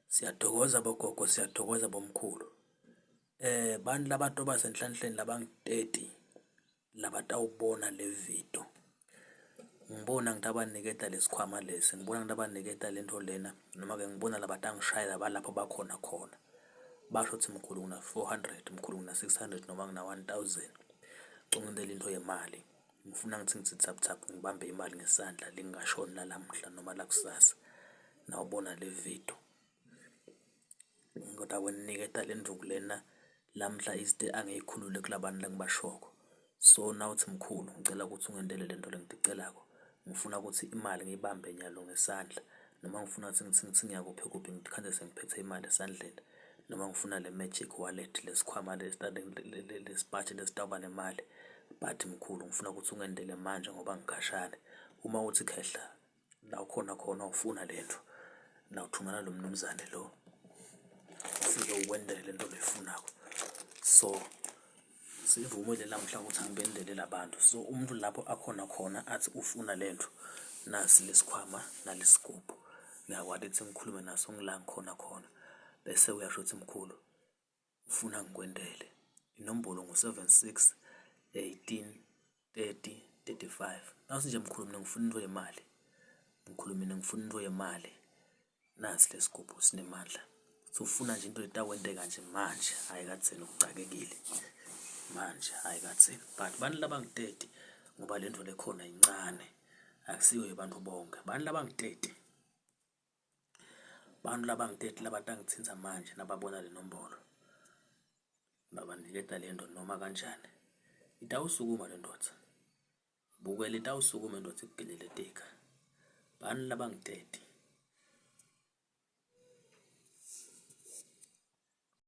Siyathokoza bogogo, siyathokoza bomkhulu. Bantu labatoba senhlanhleni labangu-30 labatawubona le video, ngibona ngitabaniketa lesikhwama lesi, ngibona ngitabaniketa lentfo lena noma-ke ngibona labatangishayela balapho bakhona khona. Basho kutsi mkhulu ngina-400, mkhulu ngina-600 noma ngina-1000. Cungentela intfo yemali, ngifuna ngitsi ngitsi tsaphu tsaphu ngibambe imali ngesandla lingashoni lalamuhla noma lakusasa nawubona le video. Ngitakuniketa le ndvuku lena lamuhla iste angiyikhulule kulabantu lengibashoko. So nawutsi mkhulu ngicela kutsi ungentele lento lengiticelako, ngifuna kutsi imali ngiyibambe nyalo ngesandla noma ngifuna kutsi ngitsi ngitsi ngiyakuphi kuphi ngitikhandze sengiphethe imali esandleni noma ngifuna le magic wallet lesikhwama lesipatji lesitawuba nemali. But mkhulu ngifuna kutsi ungentele manje ngoba ngikhashane. Uma utsi khehla la ukhona khona ufuna lentfo nawuthumela lo mnumzane lo ufike ukwentele lento loyifunako. So sivumile lamuhla ukuthi angibendele labantu so umuntu lapho akhona khona athi ufuna lentfo nasi lesikhwama nalesigubhu ngiyakwati ukuthi ngikhulume naso ngila ngikhona khona bese uyasho ukuthi mkhulu ufuna ngikwentele. Inombolo ngu-76 18 30 35. Nawuthi nje mkhulu mina ngifuna intfo yemali, mkhulu mina ngifuna intfo yemali, nasi lesigubhu sinemandla. Sufuna nje into etakwenteka nje manje, hhayi kadzeni ucakekile manje, hhayi kadzeni. But bantu labangu-30 ngoba lentfo lekhona yincane akusiyo yebantfu bonkhe, bantu labangu-30 Bantfu labangu-thirty labatangitsintsa manje nababona lenombolo babaniketa lentfo noma kanjani. Itawusukuma lendvodza, bukela itawusukuma indvodza ikugelele tika. Bantfu labangu-thirty.